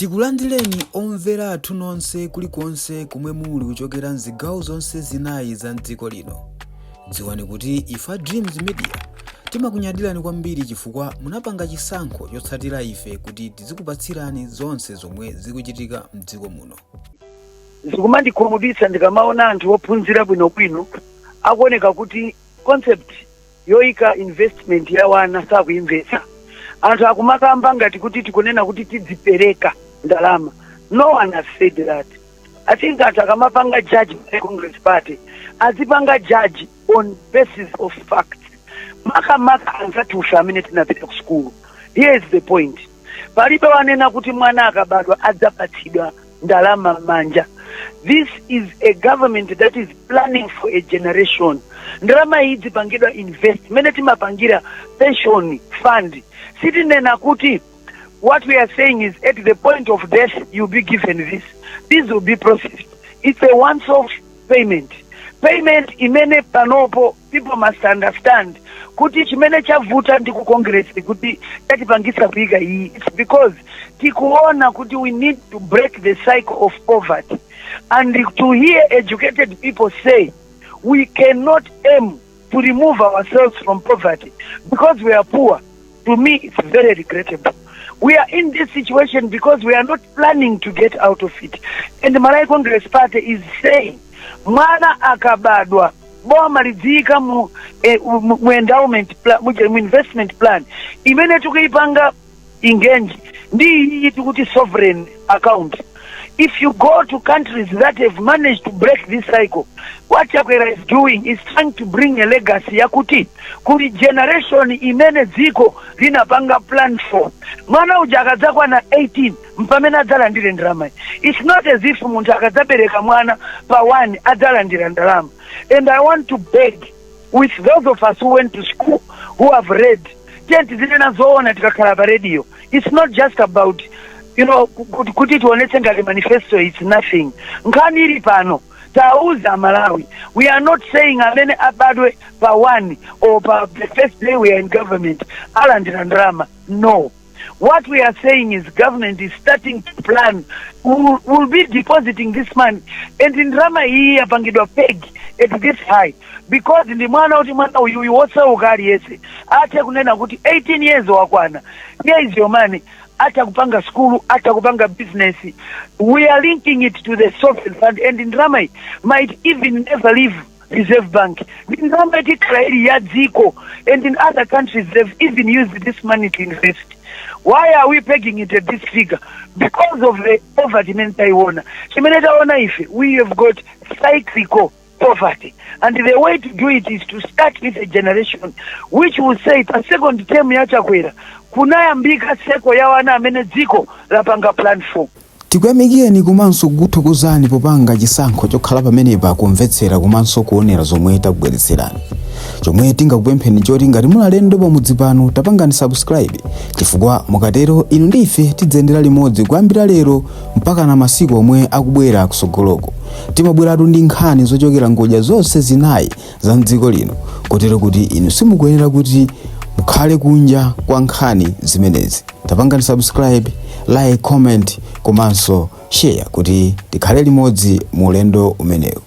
Tikulandireni omvera athu nonse kulikonse komwe muli kuchokera mzigawo zonse zinayi za mdziko lino. Dziwani kuti ife a Dreams Media timakunyadirani kwambiri chifukwa munapanga chisankho chotsatira ife kuti tizikupatsirani zonse zomwe zikuchitika mdziko muno. Zikumandikhumudwitsa ndikamaona anthu ophunzira bwinobwino akuoneka kuti concept yoyika investment ya wana sakuyimvetsa. Anthu akumakamba ngati kuti tikunena kuti tidzipereka ndalama. No one has said that. I think anthu akamapanga judge by Congress Party, azipanga judge on basis of facts, makamaka anzathu amene tinapita ku sukulu. Here is the point: palibe wanena kuti mwana akabadwa adzapatsidwa ndalama m'manja. This is a government that is planning for a generation. Ndalama iyi zipangidwa invest mene timapangira pension fund. Sitinena kuti, what we are saying is, at the point of death you'll be given this. This will be processed. It's a once off payment imene panopo people must understand kuti chimene chavuta ndi ku Congress kuti chatipangisa kuyika iyi, it's because tikuona kuti we need to break the cycle of poverty. And to hear educated people say we cannot aim to remove ourselves from poverty because we are poor, to me it's very regrettable. We are in this situation because we are not planning to get out of it, and the Malawi Congress Party is saying mwana akabadwa, boma lidziyika mu endowment plan, mu investment plan imene tikuyipanga ingenji ndi iyi tikuti sovereign account. If you go to countries that have managed to break this cycle, what Chakwera is doing is trying to bring a legacy yakuti kuli generation imene dziko linapanga plan for. Mwana uja akadzakwana 18 mpamene adzalandire ndalama. It's not as if munthu akadzabereka mwana pa 1 adzalandira ndalama. And I want to beg with those of us who went to school, who have read, tiye tizinena zoona tikakhala pa radio. It's not just about kuti tionetse ngati manifesto. It's nothing. Nkhani ili pano, tauza Malawi, we are not saying amene abadwe pa 1 or pa the first day we are in government alandira ndalama. No. What we are saying is government is starting to plan, will be depositing this money, and ndalama iyi yapangidwa peg at this high because ndi mwana kuti mwana uyuyu wosauka aliyense athe kunena kuti 18 years wakwana, here is your money, atha kupanga skulu, atha kupanga business. We are linking it to the sovereign fund, and ndalama iyi might even never leave Reserve Bank. Ndi ndalama itikhala ili ya dziko, and in other countries they've even used this money to invest. Why are we pegging it at this figure? Because of the poverty imene taiona. Chimene taona ife, we have got cyclical poverty, and the way to do it is to start with a generation which will say pa second term ya Chakwera kunayambika cycle ya wana amene dziko lapanga plan for. Tikuyamikeni komanso kukuthokozani popanga chisankho chokhala pamenepa kumvetsera komanso kuonera zomwe takubweretserani. Chomwe tingakupempheni choti ngati muli alendo pamudzi pano, tapangani subscribe, chifukwa mukatero inu ndi ife tidzayendera limodzi kuyambira lero mpaka na masiku omwe akubwera kusogoloko. Timabweratu ndi nkhani zochokera ngodya zonse zinayi za mdziko lino, kotero kuti inu simukuyenera kuti mukhale kunja kwa nkhani zimenezi. Tapangani subscribe, like, comment komanso share kuti tikhale limodzi mu ulendo umenewu.